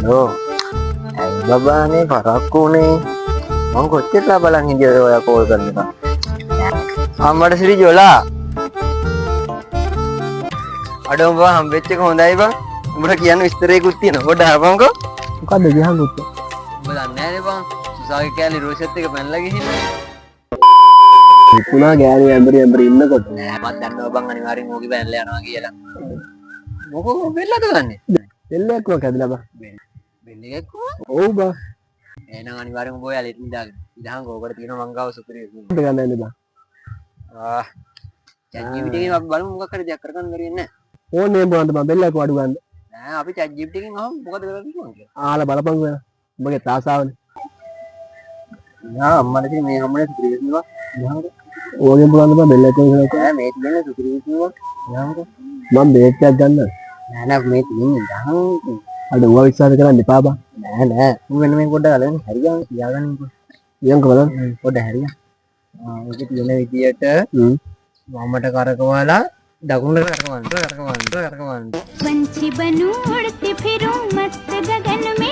Hello. ඇයි බබානේ පරක්කු උනේ? මං කොච්චරලා බලන් හිටියද ඔයා කෝල් කරන එක. අම්මට සිරි ජොලා. අඩෝ උඹ හම්බෙච්ච එක හොඳයි බං. උඹට කියන්න විස්තරයකුත් තියෙනවා. පොඩ්ඩක් අහපන්කෝ. මොකද්ද ගියහන් පුත්තේ? උඹ දන්නේ නෑනේ බං. සුසාගේ කෑලි රෝෂත් එක පැනලා ගිහින්. හිතුණා ගෑණි ඇඹරි ඇඹරි ඉන්නකොට. නෑ, මත් දන්නවා බං අනිවාර්යෙන් ඕකේ පැනලා යනවා කියලා. මොකෝ බෙල්ලද ගන්නේ? බෙල්ලයක් වක් ඇදලා බං. බෙල් එකක් කොහොමද? ඔව් බං. එහෙනම් අනිවාර්යෙන් උඹ ඔය ඇලෙට නිදාගෙන. ඉදහන් ඕකට තියෙනවා මං ගාව සුපිරි. උඹ ගන්න යන්නේ බං. ආ, චැට් ජීපීටී එකෙන් අපි බලමු, මොකක් හරි දෙයක් කරගන්න බැරි වෙන්නේ ෆෝන් එකෙන් බලන්න බං, බෙල්ලයක් අඩු ගන්න. නෑ. නෑ, අපි චැට් ජීපීටී එකෙන් අහමු මොකද කරන්න පුළුවන් කියලා. ආලා බලපන්කෝ වෙන. උඹගේ තාසාවනේ. නෑ අම්මලා, ඉතින් මේ හම්බුනේ සුපිරි විසඳුමක්. ඉදහන්කෝ. ඕගෙන් පුළුවන් බං බෙල්ලයක් වගේ කරලා. නෑ, මේ තියෙන්නේ සුපිරි විසඳුමක්. ඉදහන්කෝ. මං බේත් එකක් ගන්න. නෑ නෑ, මේ තියෙන්නේ ඉදහන්. අර ඌව විශ්වාස කරන්න එපා බං. නෑ නෑ, උන් වෙන මේ පොඩ්ඩක් අලගෙන හරියන් තියාගන්නකෝ. කියන්කෝ බලන්න. පොඩ්ඩක් හරියන්. ආ, මේකේ තියෙන විදියට වමට කරකවලා දකුණට කරකවන්න, කරකවන්න, කරකවන්න. पंछी बनूं, उड़ती फिरूं मस्त गगन में.